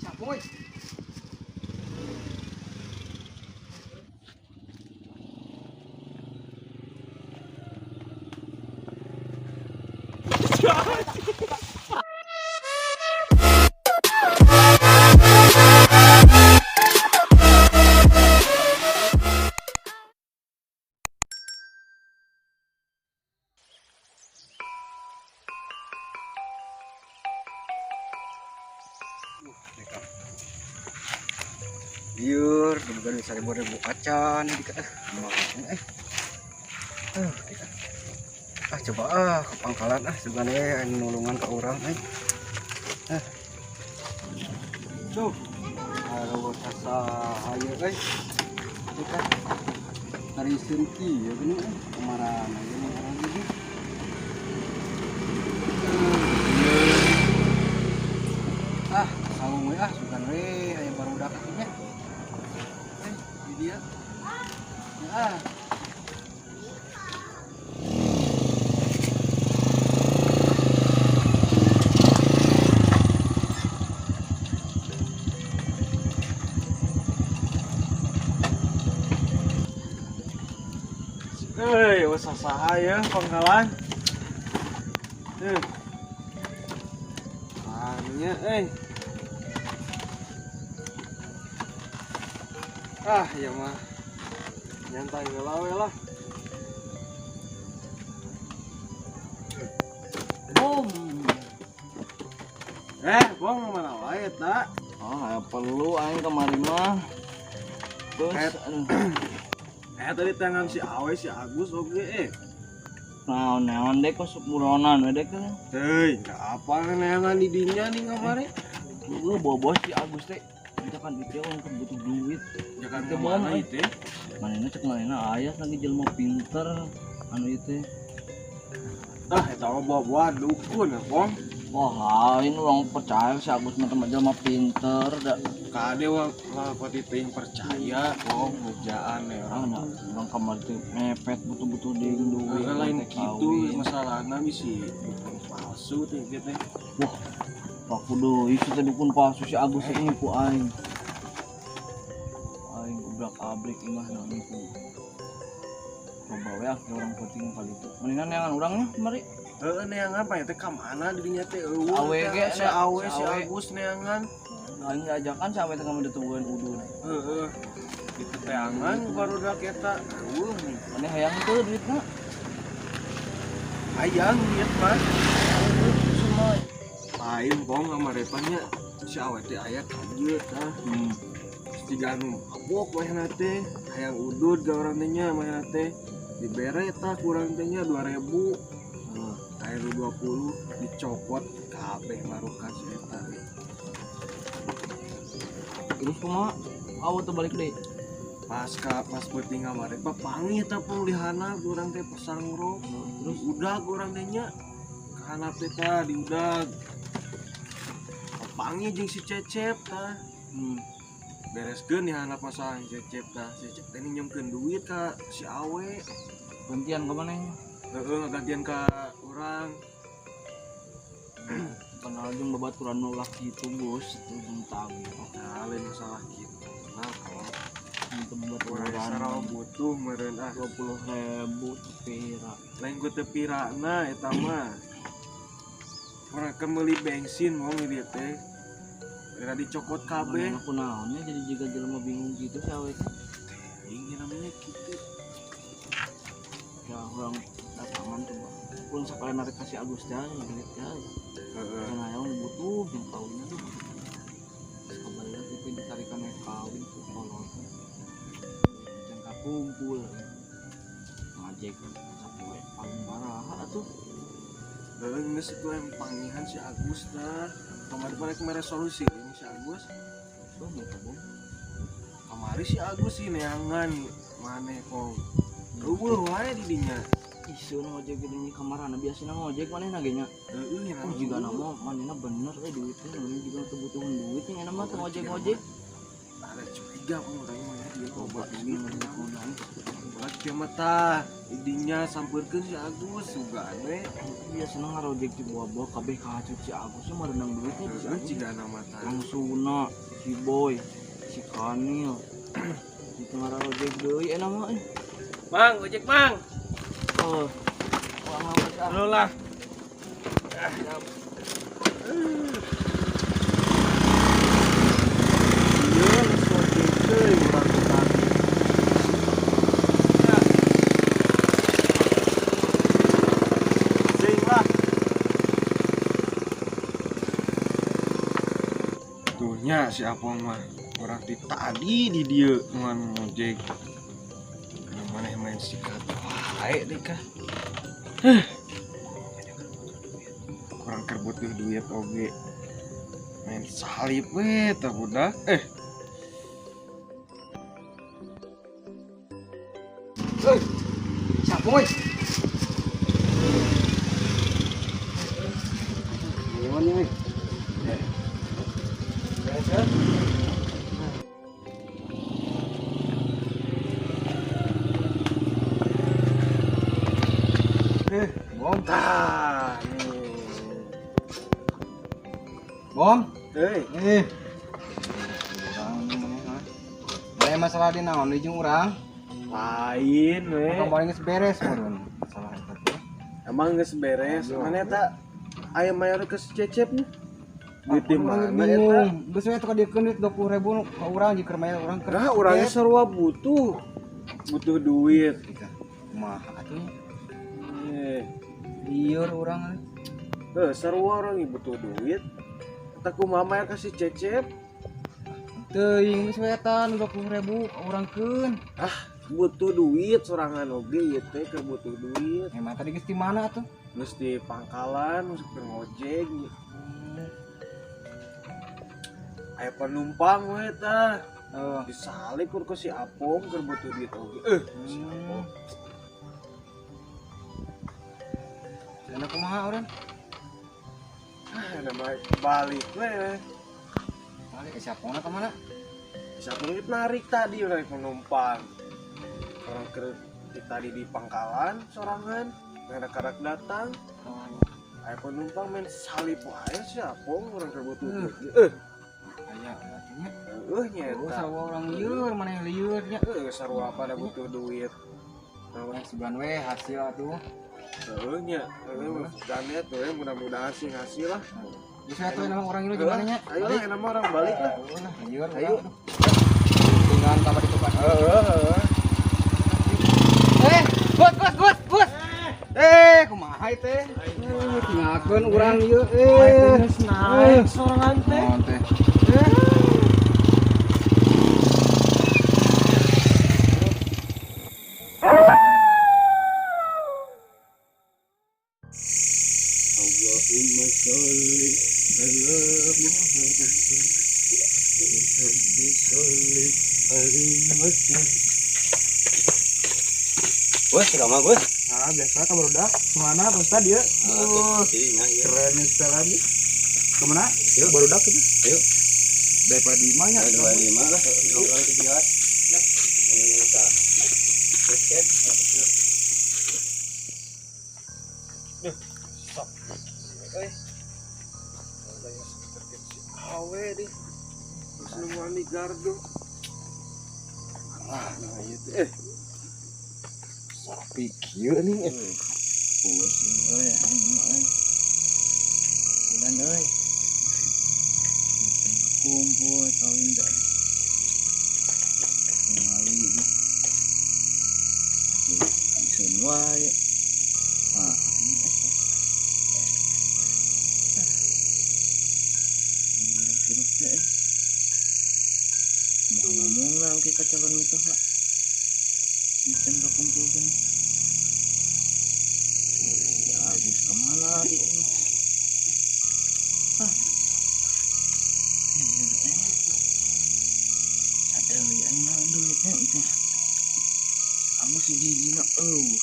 Siap, boy. Liur, bukan 1000 acan di ah coba ah ke pangkalan ah sebenarnya nulungan ke orang eh. Tuh, kalau sasa ayo eh. Kita dari senti ya gini kemarahan aja orang ini. Ah, saung we ah sugan we aya barudak nya. Di dia. Ya. Hei, usah saha ya pangkalan. Anunya, Ah, ya mah. Nyantai heula we lah. Bom. Bong mana wae eta? Oh, aya perlu aing kamari mah. Terus Tadi tangan si Awe si Agus oge Naon-naon dek kok buronan we dek. Hei, apa neangan di dinya nih kamari? Lu bawa-bawa si Agus teh. Kita kan duit orang kan butuh duit. Jangan Teu kemana bohong, itu? Manehna cek manehna aya lagi jelema pinter anu ieu teh. Ah, eta mah bawa-bawa dukun ya, Bong. Wah, lain urang percaya si Agus mah teh jelema pinter da. Kade wah lah pati teuing percaya, Bong, ngejaan ya Ah, orang. nah, urang kamari teh mepet butuh-butuh deui duit. Heeh, lain teh kitu kawin. masalahna bisi dukun palsu teh kieu teh. Wah, paku deui si teh dukun palsu si Agus teh nipu aing. Aing obrak-abrik imah na nipu. Coba we ah ke urang penting kali itu. Mendingan neangan urang nya mari. Heeh, neangan pa teh ka mana di dinya teh eueuh. Awe ge, si Awe si si Awe. Agus neangan. Aing diajakan sampai teh kamu ditemuan udud. Heeh. Itu teangan barudak eta eueuh nih. Maneh hayang teu duitna? Hayang duit mah. Semua. Lain Bong kamarepannya si Awe teh aya ka dieu tah. Tiga anu mabok manehna teh, hayang udud ga urang teh nya manehna teh. Dibere tah ku urang teh nya 2000. Aya nu 20 dicopot kabeh marukan si eta. Terus kumaha? Awe teh balik deui. Pas ka pas peuting kamari mah panggih tah pulihana ku urang teh pasangro. Terus udag urang teh nya. Ka handap teh tah diudag. Panggih jeung si Cecep tah. Bereskeun di handap masalah si Cecep tah. Si Cecep teh nyemkeun duit ka si Awe. Gantian ka maneh? Heeh, ngagantian ka urang. Kenal jeung babaturan nu ulah kitu, Bos, itu jeung tagih. Nah, lain masalah kitu. Nah, kalau Untuk urang babaturan sarua butuh meureun ah 20.000 teu pira. Lain ku teu pirana eta mah. Urang kan meuli bensin mau di dieu teh. Era dicokot kabeh. Manehna kunaonnya jadi jiga jelema bingung gitu si Awe teh. Ingin namanya gitu. Ya urang datangan coba. Urang sakalian narik ka si Agus teh duit teh. Heeh. Karena hayang butuh jeung kawinna tuh. Terus kembali lagi teh ditarikan naik kawin ku kolot. Can kakumpul. Ngajek sapoe paling baraha atuh. Heeh, geus itu yang panggihan si Agus tah. Kamari pada kemarin solusi ini si Agus. Tuh mereka bom. Kamari si Agus sih neangan maneh kong. Eueuh wae di dinya. Ieu ngojek di dinya kamarana biasana ngojek manehna ge nya. Heeh, nya. Oh, jiga nama manehna bener duitnya, manehna juga kebutuhan duit nya enak mah teu ngojek-ngojek. Ada curiga kamu tanya mah dia obat ini menurut ulah kieu mah tah idinya sampeurkeun si Agus sugan we. Biasana ngarojek di buah-buah kabeh kahacut si Agus mah renang duitnya di si Heeh Agus. cigana mah tah. Langsungna si Boy, si Kanil. Itu ngarojek deui enak mah euy. Mang, ojek Mang. Oh. Wah, ngawas ah. Halo lah. Iya, geus ojek deui urang teh tadi. Sing lah. Tuh nya si Apong mah urang ti tadi di dieu ngan ngojek. Anu maneh main sikat wae deui kah. Kurang keur butuh duit oge. Main salib we tah budak. Euy. Siapa euy? Gimana euy? Bom. Tah, nih. Bom. Euy, Eh. Urang masalah di naon di jeung urang? Lain we. Kemarin geus beres meureun masalah eta teh. Emang geus beres. Aduh. Mana eta aya mayar ke si Cecep nih? Duit di Urang mana eta? bingung. Geus we teh diekeun duit 20.000 ka urang jeung keur mayar urang keur. Nah, urangnya sarua butuh. Butuh duit. Kumaha atuh? Eh, Lieur urang. Sarua orang ieu butuh duit. Eta kumaha mayar ka si Cecep? Teuing geus we eta nu 20.000 ka urang keun. Butuh duit sorangan oge ieu teh keur butuh duit. Emang tadi geus di mana atuh? Geus di pangkalan, geus keur ngojek. Aya penumpang we tah. Oh. Disalip ku si Apong keur butuh duit oge. Si Apong. Enak kumaha urang? Ah, nama balik we. Balik ke siapona ka mana? Si Apong itu narik tadi narik penumpang. Orang keur tadi di pangkalan sorangan, ngadak-ngadak datang. Aya penumpang main salip wae si Apong urang keur butuh duit. Aya berarti nya. Heuh nya Oh, eta. sarua urang lieur maneh lieur nya. Heuh sarua pada butuh duit. Nah, sugan we hasil atuh. Heuh nya, heuh sugan tuh ya mudah-mudahan sih hasil lah. Geus we atuh nama urang ieu gimana nya? Ayo lah, nama orang balik lah. Heuh lah, lieur Ayo. urang. Tinggal tambah di tukang. Heeh, heeh. Gus, Gus, Gus, Gus. Kumaha ieu teh? Tinggalkeun urang ieu. Geus naik sorangan teh. Naon teh? Allahumma sholli ala Muhammad. Sholli alaihi wasallam. Bos, ramah bos. Ah, biasa kabar udah. Kemana Pak Ustad ya? Oh, keren nih setelan. Kemana? Yuk. Baru dak itu. Yuk. Daripada di mana? 25 lah. Nongkrong di luar. Minta basket. Sok. Euy. Awe deh. Terus nungguan di gardu. Ah, nah ieu teh. Sapi kieu nih. Pusing euy aing mah euy. Bulan euy. Kumpul kawin teh. Ngali deh. Isun wae. Ah, ini eh. Ini hirup teh. Mau ngomong lah oke ka calon mitoha. Can kakumpulkeun. Si Agus kemana di ini? Ah. Iya teh. Sadar ya aing mah duitnya itu. Agus si jijina eueuh.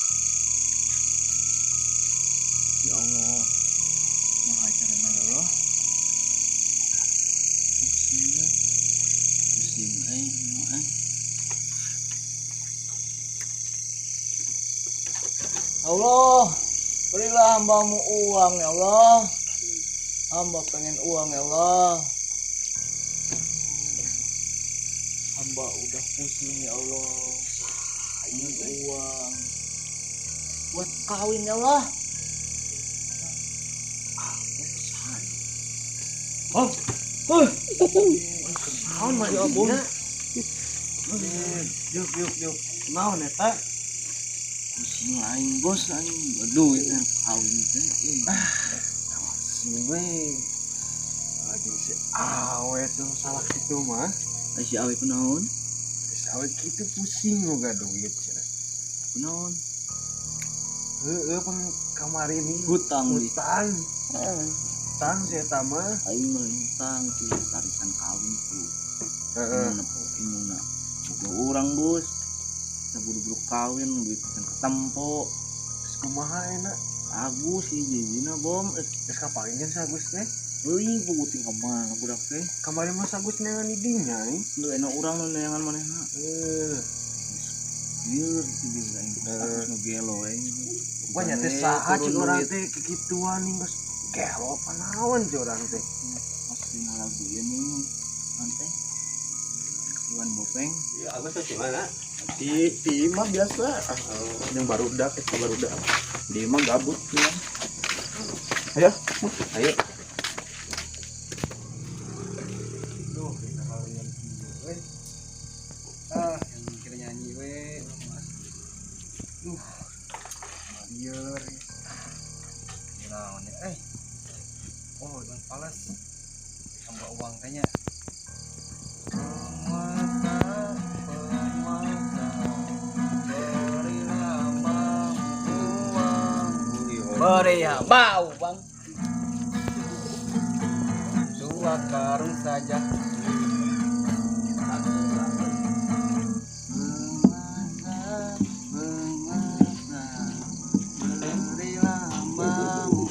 Ya Allah. Maha carana ya Allah. Pusing dah. Pusing Eh. Allah, berilah hambamu uang ya Allah. Hamba pengen uang ya Allah. Hamba udah pusing ya Allah. Ingin uang buat kawin ya Allah. Oh, naon mah ya ampun. Yuk yuk yuk. Naon eta? Pusing aing bos aing. Aduh, itu kawin teh. Si we. Lagi si awe tuh salah kitu mah. Si awe kunaon? Si awe kitu pusing boga duit cenah. Kunaon? Heeh, pang kamari nih Hutang deui. Hutang. Hutang si eta mah. Aing mah hutang ti tarikan kawin tuh. Heeh. Indungna boga urang bos. Kita buru-buru kawin duit can ketempo. Terus kumaha enak? Agus hiji-hijina bom. Geus kapalingan si Agus teh. Euy, puguting ka mana budak teh? Kamari mah si Agus neangan di dinya euy. Teu enak urang nu neangan manehna. Heuh. Lieur itu bisa aing. Agus nu gelo aing. Pokoknya teh saha cik urang teh kikituan nih geus gelo panaon cik urang teh. Pasti lagu ieu nih. Nanti. Iwan Bopeng. Iya, Agus tuh gimana? Di mah biasa. Yang barudak, eta barudak. Di mah gabut ya. Ayo, Ayo. Duh, kita kalian kieu euy. Ah, yang mikir nyanyi we, Mas. Duh. Lieur. Naon ya? Eh. Oh, Iwan Fals. Tambah uang tanya. Penguasa, penguasa, berilah hambamu uang. Beri hamba uang. Dua karung saja. Penguasa, penguasa, berilah hambamu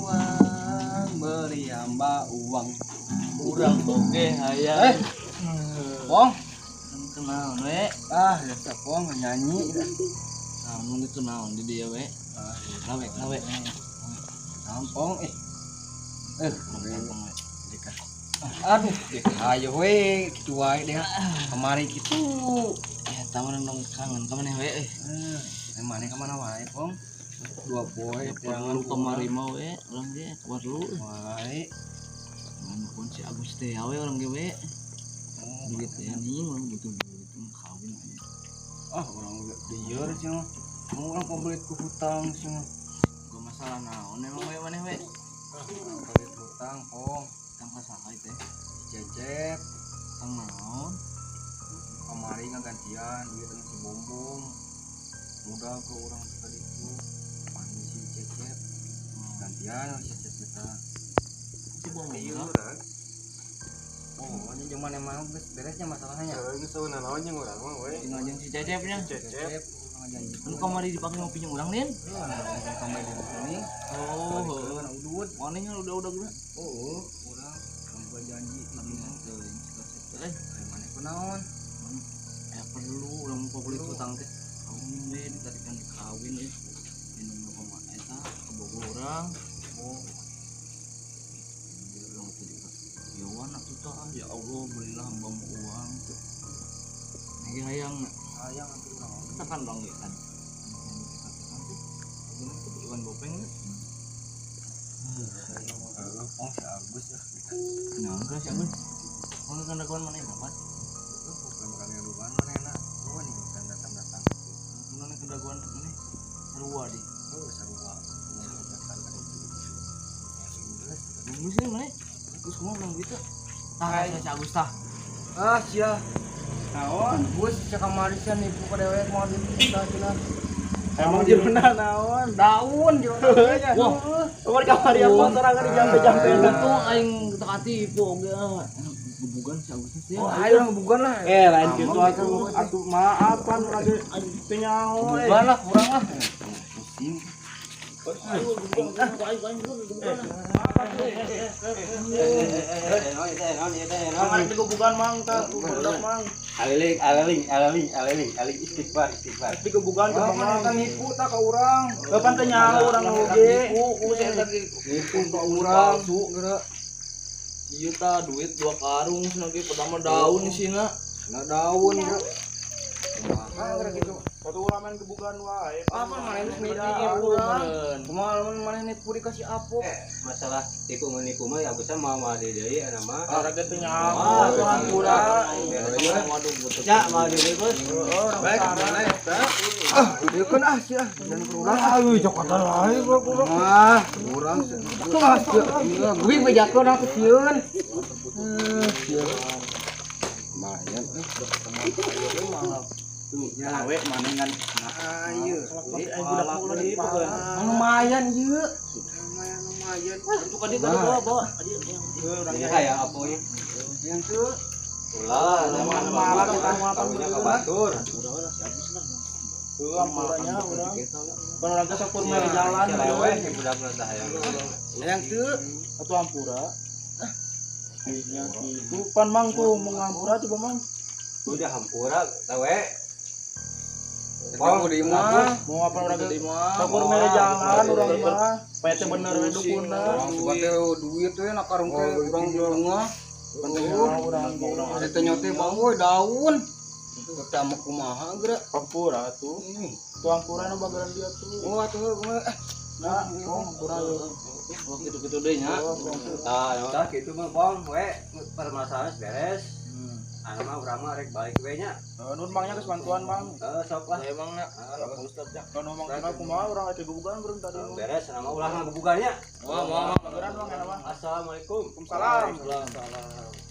uang, beri hamba uang. Urang oge hayang. Pong, Kunaon we? ah biasa Pong nyanyi. Nah, mun itu naon di dieu we? Lawe, lawe. Naon Pong eh. Gampang we. Aduh, dek ayo we, kitu wae deh. Kemari kitu. Ya, taman dong kangen ka maneh we euy. Emang ka mana wae, Pong? Dua poe Perlu kamari mah we, urang ge perlu. Wae. Mana pun si Agus teh we urang ge we. Oh, Duit teh nih, urang butuh duit kawin aja. Ah, urang lieur sih mah. Mau urang pambelit ku hutang sih mah. Gak masalah naon emang we maneh we. Ah, urang pelit hutang, Pong. Hutang ka saha teh? Cecep Hutang naon? kamari ngagantian duit anu si Bombong. Mudah ke urang teh ka ditu. Pani si Cecep. Gantian si Cecep eta. Si Bombong. Iya, lah. urang. Oh, ini zaman emang geus beresnya masalahnya. Heeh, geus eueuh nanaon jeung urang mah we. Tinggal jeung si Cecepnya. Cecep. Urang ngajanji. Lu kamari dipakai ngopi jeung urang Lin? Kamari di sini. Oh, Balikeun udud. manehnya udah geura. Oh, urang gua janji Teuing si Cecep teh. Mana kunaon? Ya perlu urang mau kulit hutang teh. Kawin we ditarikan kawin euy. Minum nu kumaha eta kabogoh urang. Oh, Urang teh di Yawan atuh tah ya Allah berilah hambamu uang tuh. Lagi hayang hayang atuh urang. kita kan dong ya kan. Iwan Bopeng Heeh, Pong si Agus lah. Naon ka si Agus? Mun kan dagoan mana kapan? Bukan bukan ngaduan mana enak. Oh, ini bukan datang-datang. Mun kedagoan mana? Sarua di. Oh, sarua. Datang ka ditu. Geus. Nunggu sih mana? Terus kumaha urang gitu? Tah si Agus tah. Ah, sia. Naon? Gus sia kamari sia nipu ka dewek moal duit kita cenah. Emang jerona naon? Daun jerona nya. Wah. Kamari kamari apa sorangan di jampe-jampe. Untung aing teu katipu oge. Gebugan si Agus teh. Oh, ayo urang gebugan lah. Eh, lain kitu atuh atuh maaf kan lagi teu nyaho eh. Gebugan lah kurang lah. Pusing. Kemarin digebukan mang tah budak mang. Aliling aliling aliling aliling aling istighfar istighfar. Digebukan ke mang. Kan nipu tah ka urang. Kapan teh nyaho urang oge. Nipu ku saya tadi Nipu ka urang. Palsu geura. Ieu tah duit 2 karung cenah ge pertama daun isina. Nah daun geura. Kumaha geura kitu. Waktu urang main gebukan wae. Apa maneh geus Nipu meureun. Kumaha lamun maneh nipu dikasih apok. Masalah tipu menipu mah ya bisa mau mau deui deui ana mah. Urang teh nyaho urang pura. Waduh betul. Ya mau deui Bos. Baik, mana eta? Ah, ieu kan ah sia, dan urang Aduh, cokotan wae urang. Ah, urang ah sia. Gue bejakeun aku sieun. Sieun. Lumayan eh. Awe maneh ngan Ayo. budak ulah ditu kan. Lumayan ieu. Lumayan lumayan. Untuk adik tadi bawa bawa. Urang Ini kayak aponya. Yang tuh Ulah, malah kita mau apa karunya ka batur. Heuh ampuranya urang. Kan urang teh sakur mere jalan Celewe si budak tah hayang. yang tuh atau ampura. Nya kitu pan mang tuh mau ngampura coba mang. Udah hampura tawe. Bang di mah. Mau apa urang teh sakur mere jalan urang mah. Paya teh bener we dukuna. Urang suka teh duit teh na karung teh urang bunga. Urang urang Ada teh nyote bang woi daun. Kita mau kumaha geura. ampura tuh. Tuh ampura nu bagaran dia tuh. Oh atuh kumaha. Nah, oh ampura yeuh. Oh gitu-gitu deui nya. Tah, tah kitu mah bong we permasalahan beres. Anu mah urang mah rek balik we nya. Nun mangnya geus bantuan mang. Heeh, sok lah. Emang nya. Ustaz nya. Kan ngomong kenal kumaha urang aya gebugan beureum tadi. Beres nama ulah ngagebugannya. Wah, wah, Bageran mang eta mah. Assalamualaikum. Waalaikumsalam. Salam.